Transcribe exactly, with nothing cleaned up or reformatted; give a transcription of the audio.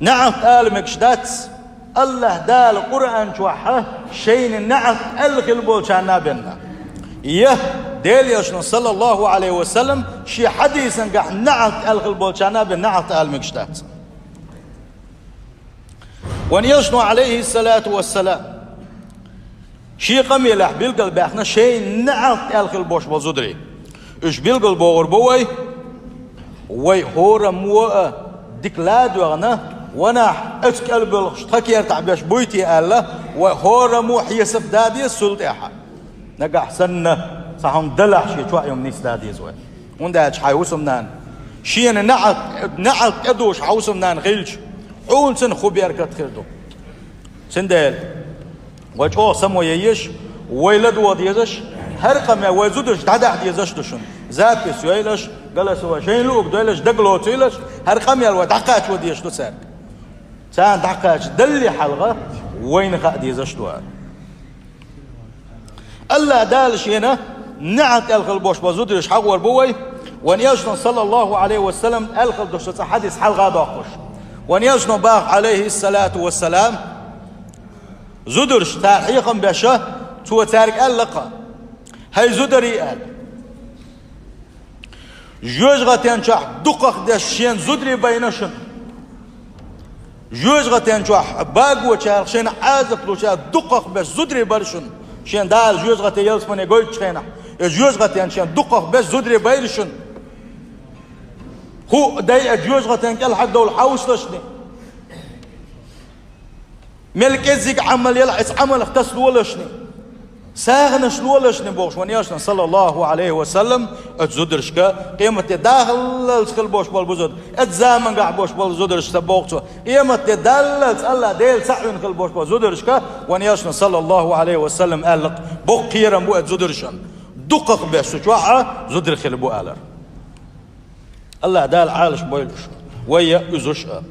НеӀалт ала мегаш дац, АллахӀ Дала Къуръан чохь шайна неӀалт аьлла хилла болчарна бен. Я Делан Элчано, саллаллаху Ӏалайхи ва саллам, шен хьадисангахь неӀалт аьлла хилла болчарна бен неӀалт ала мегаш дац. Вайн Элчано, Ӏалайхи ссалату вассалам, шен къамелехь билгалбаьхна шайна неӀалт аьлла хилла болуш болу зударий. Уьш билгал бохур бу вай, вай хӀораммо а дика ла а доьгӀна, ванахь оцу кӀел боьлхуш тхан кертахь беш буй те аьлла, вай хӀораммо хьесап дан деза цул тӀаьхьа. Нагахь санна цхьа хӀума далахь, шен чохь йома нисдан деза вай. ХӀунда аьлча хьайн хӀусамнана, шена неӀалт, неӀалт тӀедугӀуш хьан хӀусамнана хилча, хьуна цунах хӀун беркат хир ду. Цундела вай чӀогӀа само ян езаш, вай ладогӀа дезаш, хӀара къамел вай зударшка дӀадахьа дезаш ду шуна. Запись йойла аша, голосовой, шайна луург дойла аша, дагалоцийла аша, хӀара къамел вай дӀакхачо дезаш ду цаьрга. Царна дӀакхачадалале хьалха вайна хаа дезаш ду хӀара. АллахӀ Дала шена неӀалт аьлла хилла болуш болу зударш хьахор бу вай, вайн Элчано, саллаллаху Ӏалайхи ва саллам, аьлла хилла долуш цхьа хьадис хьалха а доккхуш. Вайн Элчано боху, Ӏалайхи ссалату вассалам, зударш, цара хьехам беш, цо цаьрга аьлла-кх: «ХӀай зударий», – аьлла. Жоьжахатен чохь дукхах беш шен зударий байна шуна. Жоьжахатен чохь багочарах, шайна Ӏазап лучарах дукхах беш зударий бара шуна. Шен Дала жоьжахате, ялсамане гойтучу хенахь, и жоьжахатен чохь дукхах беш зударий байра шуна. ХӀуъа дай а жоьжахатен кӀелхьардовла хьовсалашни. Мел кӀеззиг Ӏамал елахь, оцу Ӏамалх тасалолашни, сагӀанаш лолашни бохуш, вайн Элчано, саллаллаху Ӏалайхи ва саллам, оцу зударшка, къематде даллалц хила болуш болу бу зуда, оцу замангахь болуш болу зударш ца боху цо, къематде даллалц АллахӀ Дела цхьаъ вина хила болуш болу зударшка, вайн Элчано, саллаллаху Ӏалайхи ва саллам, аьлла-кх: «Боккха кхерам бу оцу зударшна, дукхах беш цу чохь а зударий хила бу», – алар. АллахӀ Дала Ӏалаш бойла уьш, вай а, уьш а.